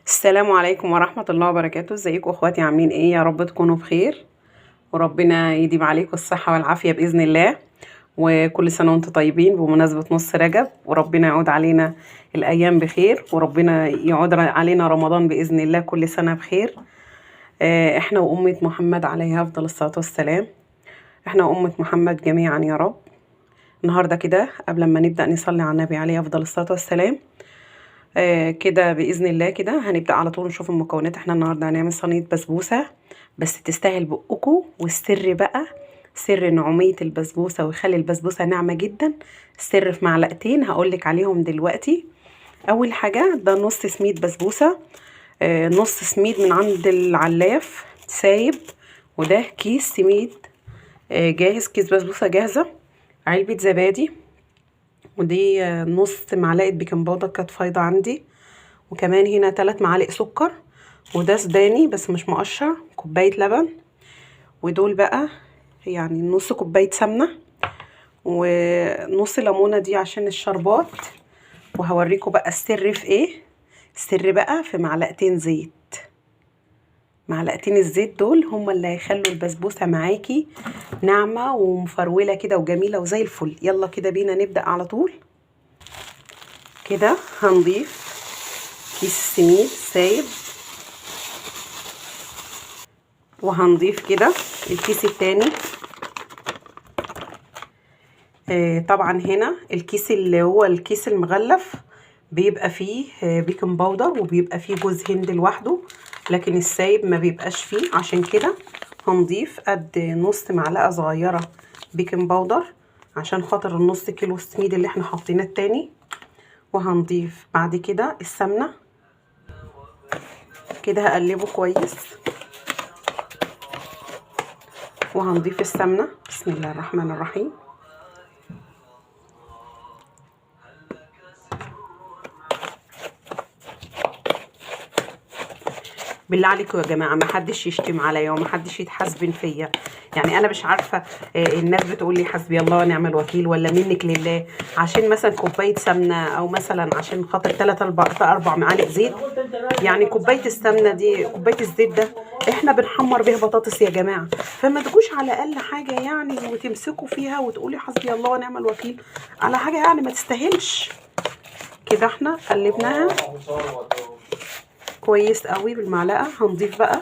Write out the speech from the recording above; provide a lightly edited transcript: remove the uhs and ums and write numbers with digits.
السلام عليكم ورحمة الله وبركاته. ازيكم اخواتي؟ عاملين ايه؟ يا رب تكونوا بخير، وربنا يديم عليكم الصحة والعافية بإذن الله. وكل سنة وانتم طيبين بمناسبة نص رجب، وربنا يعود علينا الأيام بخير، وربنا يعود علينا رمضان بإذن الله كل سنة بخير. احنا وأمة محمد عليها أفضل الصلاة والسلام، احنا وأمة محمد جميعا يا رب. النهاردة كده قبل ما نبدأ نصلي على النبي عليه أفضل الصلاة والسلام، كده بإذن الله كده هنبدأ على طول نشوف المكونات. احنا النهاردة هنعمل صينية بسبوسة بس تستاهل بقكم، والسر بقى سر نعومية البسبوسة ويخلي البسبوسة ناعمة جدا. السر في معلقتين هقولك عليهم دلوقتي. أول حاجة ده نص سميد بسبوسة، نص سميد من عند العلاف سايب، وده كيس سميد، جاهز، كيس بسبوسة جاهزة، علبة زبادي، ودي نص معلقة baking powder كانت فايضة عندي، وكمان هنا 3 معالق سكر، وده سوداني بس مش مقشر، كوباية لبن، ودول بقى يعني نص كوباية سمنة، ونص ليمونة دي عشان الشربات. وهوريكم بقى السر في ايه. السر بقى في معلقتين زيت. معلقتين الزيت دول هما اللي هيخلوا البسبوسة معاكي ناعمة ومفرولة كده وجميلة وزي الفل. يلا كده بينا نبدأ على طول. كده هنضيف كيس السميد سايب، وهنضيف كده الكيس التاني. طبعا هنا الكيس اللي هو الكيس المغلف بيبقى فيه baking powder وبيبقى فيه جوز هند لوحده، لكن السايب ما بيبقاش فيه. عشان كده هنضيف قد نص معلقة صغيرة baking powder عشان خاطر النص كيلو السميد اللي احنا حاطينه التاني. وهنضيف بعد كده السمنة. كده هقلبه كويس، وهنضيف السمنة. بسم الله الرحمن الرحيم. بالله عليكم يا جماعة ما حدش يشتم عليا وما حدش يتحاسبن فيا. يعني انا مش عارفه، الناس بتقول لي حسبي الله ونعم الوكيل ولا منك لله، عشان مثلا كوباية سمنه، او مثلا عشان خاطر 3 4 معالق زيت. يعني كوباية السمنة دي، كوباية الزيت ده احنا بنحمر بيها بطاطس يا جماعة، فما تجوش على اقل حاجة يعني وتمسكوا فيها وتقولي حسبي الله ونعم الوكيل على حاجة يعني ما تستاهلش. كده احنا قلبناها كويس قوي بالمعلقه. هنضيف بقى